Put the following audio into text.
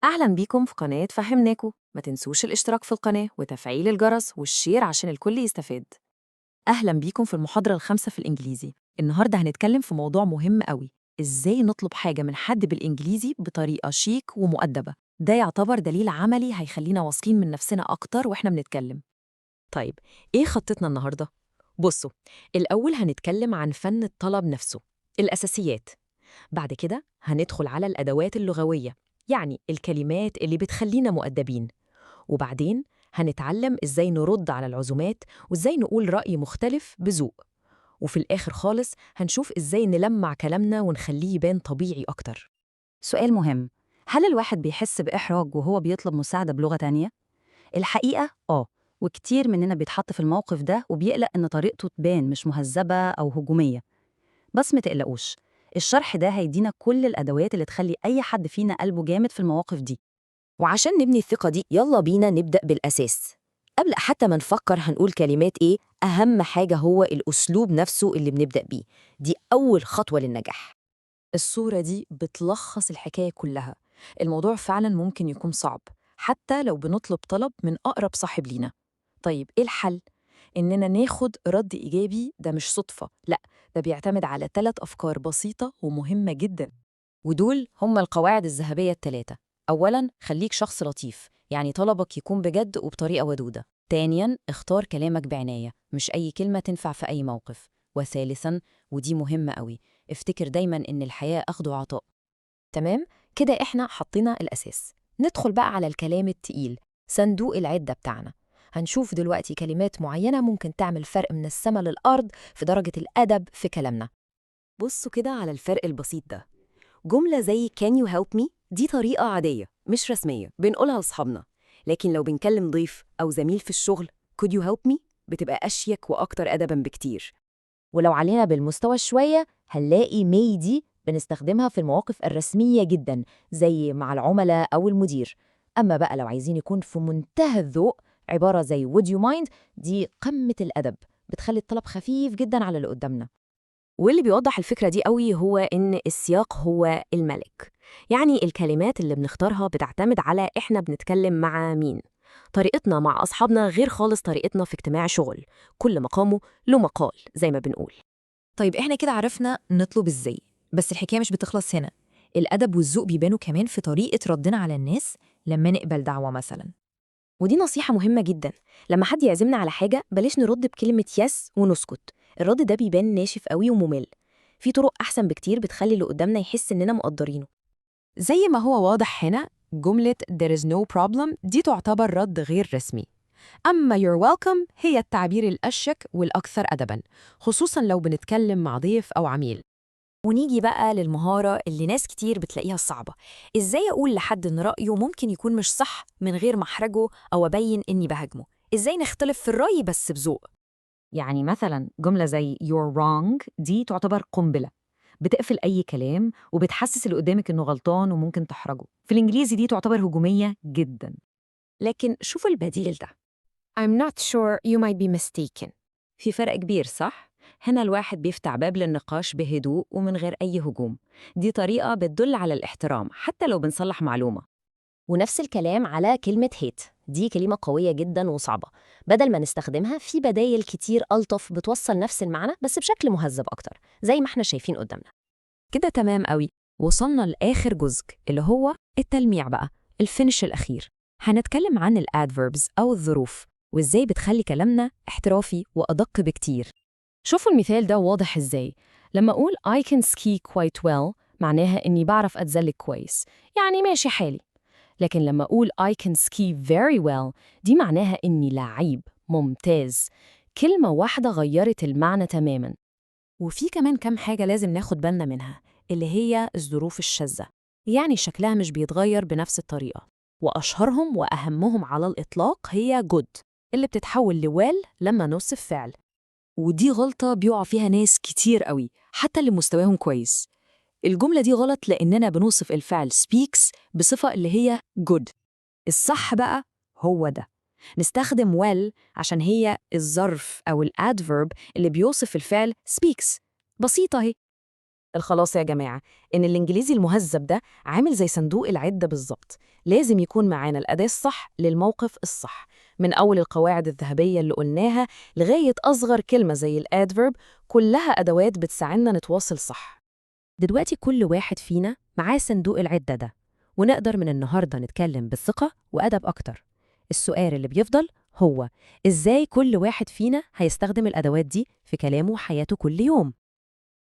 أهلا بيكم في قناة فهمناكو. ما تنسوش الاشتراك في القناة وتفعيل الجرس وال share عشان الكل يستفاد. أهلا بيكم في المحاضرة الخامسة في الإنجليزي. النهاردة هنتكلم في موضوع مهم قوي، إزاي نطلب حاجة من حد بالإنجليزي بطريقة شيك ومؤدبة. ده يعتبر دليل عملي هيخلينا واثقين من نفسنا أكتر وإحنا بنتكلم. طيب، إيه خطتنا النهاردة؟ بصوا، الأول هنتكلم عن فن الطلب نفسه، الأساسيات. بعد كده هندخل على الأدوات اللغوية، يعني الكلمات اللي بتخلينا مؤدبين. وبعدين هنتعلم إزاي نرد على العزومات وإزاي نقول رأي مختلف بذوق. وفي الآخر خالص هنشوف إزاي نلمع كلامنا ونخليه يبان طبيعي أكتر. سؤال مهم، هل الواحد بيحس بإحراج وهو بيطلب مساعدة بلغة تانية؟ الحقيقة آه، وكتير مننا بيتحط في الموقف ده وبيقلق إن طريقته تبان مش مهذبة أو هجومية. بس ما تقلقوش، الشرح ده هيدينا كل الأدوات اللي تخلي أي حد فينا قلبه جامد في المواقف دي. وعشان نبني الثقة دي، يلا بينا نبدأ بالأساس. قبل حتى ما نفكر هنقول كلمات إيه، أهم حاجة هو الأسلوب نفسه اللي بنبدأ بيه. دي أول خطوة للنجاح. الصورة دي بتلخص الحكاية كلها. الموضوع فعلا ممكن يكون صعب حتى لو بنطلب طلب من أقرب صاحب لينا. طيب، إيه الحل؟ إننا ناخد رد إيجابي ده مش صدفة، لا، ده بيعتمد على 3 أفكار بسيطة ومهمة جدا. ودول هم القواعد الذهبية الثلاثة. أولاً، خليك شخص لطيف، يعني طلبك يكون بجد وبطريقة ودودة. ثانياً، اختار كلامك بعناية، مش أي كلمة تنفع في أي موقف. وثالثاً، ودي مهمة قوي، افتكر دايماً إن الحياة أخذ وعطاء. تمام كده، احنا حطينا الأساس. ندخل بقى على الكلام التقيل، صندوق العدة بتاعنا. هنشوف دلوقتي كلمات معينة ممكن تعمل فرق من السما للأرض في درجة الأدب في كلامنا. بصوا كده على الفرق البسيط ده. جملة زي can you help me دي طريقة عادية مش رسمية بنقولها لأصحابنا، لكن لو بنكلم ضيف أو زميل في الشغل، could you help me بتبقى أشيك وأكتر أدباً بكتير. ولو علينا بالمستوى شوية، هنلاقي may دي بنستخدمها في المواقف الرسمية جدا، زي مع العملاء أو المدير. أما بقى لو عايزين يكون في منتهى الذوق، عبارة زي would you mind دي قمة الأدب، بتخلي الطلب خفيف جدا على اللي قدامنا. واللي بيوضح الفكرة دي قوي هو إن السياق هو الملك، يعني الكلمات اللي بنختارها بتعتمد على إحنا بنتكلم مع مين. طريقتنا مع أصحابنا غير خالص طريقتنا في اجتماع شغل. كل مقامه له مقال زي ما بنقول. طيب، إحنا كده عرفنا نطلب إزاي، بس الحكاية مش بتخلص هنا. الأدب والذوق بيبانوا كمان في طريقة ردنا على الناس لما نقبل دعوة مثلا. ودي نصيحة مهمة جدا، لما حد يعزمنا على حاجة بلاش نرد بكلمة yes ونسكت. الرد ده بيبان ناشف قوي وممل. في طرق أحسن بكتير بتخلي اللي قدامنا يحس إننا مقدرينه. زي ما هو واضح هنا، جملة there is no problem دي تعتبر رد غير رسمي، أما you're welcome هي التعبير الأشيك والأكثر أدباً، خصوصاً لو بنتكلم مع ضيف أو عميل. ونيجي بقى للمهارة اللي ناس كتير بتلاقيها صعبة، إزاي أقول لحد إن رأيه ممكن يكون مش صح من غير ما أحرجه أو أبين إني بهاجمه؟ إزاي نختلف في الرأي بس بذوق؟ يعني مثلا جملة زي you're wrong دي تعتبر قنبلة، بتقفل أي كلام وبتحسس اللي قدامك إنه غلطان وممكن تحرجه. في الإنجليزي دي تعتبر هجومية جدا. لكن شوفوا البديل ده: I'm not sure، you might be mistaken. في فرق كبير، صح؟ هنا الواحد بيفتح باب للنقاش بهدوء ومن غير أي هجوم. دي طريقة بتدل على الاحترام حتى لو بنصلح معلومة. ونفس الكلام على كلمة hate، دي كلمة قوية جدا وصعبة. بدل ما نستخدمها، في بدايل كتير ألطف بتوصل نفس المعنى بس بشكل مهذب أكتر، زي ما احنا شايفين قدامنا. كده تمام قوي، وصلنا لآخر جزء اللي هو التلميع بقى، ال finish الأخير. هنتكلم عن ال adverbs أو الظروف وإزاي بتخلي كلامنا احترافي وأدق بكتير. شوفوا المثال ده واضح إزاي. لما أقول I can ski quite well معناها إني بعرف أتزلج كويس، يعني ماشي حالي. لكن لما أقول I can ski very well دي معناها إني لعيب ممتاز. كلمة واحدة غيرت المعنى تماماً. وفي كمان كم حاجة لازم ناخد بالنا منها، اللي هي الظروف الشاذة، يعني شكلها مش بيتغير بنفس الطريقة. وأشهرهم وأهمهم على الإطلاق هي good اللي بتتحول ل well لما نوصف فعل. ودي غلطة بيقع فيها ناس كتير قوي حتى اللي مستواهم كويس. الجملة دي غلط لأننا بنوصف الفعل speaks بصفة اللي هي good. الصح بقى هو ده، نستخدم well عشان هي الظرف أو ال adverb اللي بيوصف الفعل speaks. بسيطة اهي. الخلاصة يا جماعة إن الإنجليزي المهذب ده عامل زي صندوق العدة بالظبط، لازم يكون معانا الأداة الصح للموقف الصح، من أول القواعد الذهبية اللي قلناها لغاية أصغر كلمة زي ال adverb، كلها أدوات بتساعدنا نتواصل صح. دلوقتي كل واحد فينا معاه صندوق العدة ده، ونقدر من النهاردة نتكلم بثقة وأدب أكتر. السؤال اللي بيفضل هو إزاي كل واحد فينا هيستخدم الأدوات دي في كلامه وحياته كل يوم؟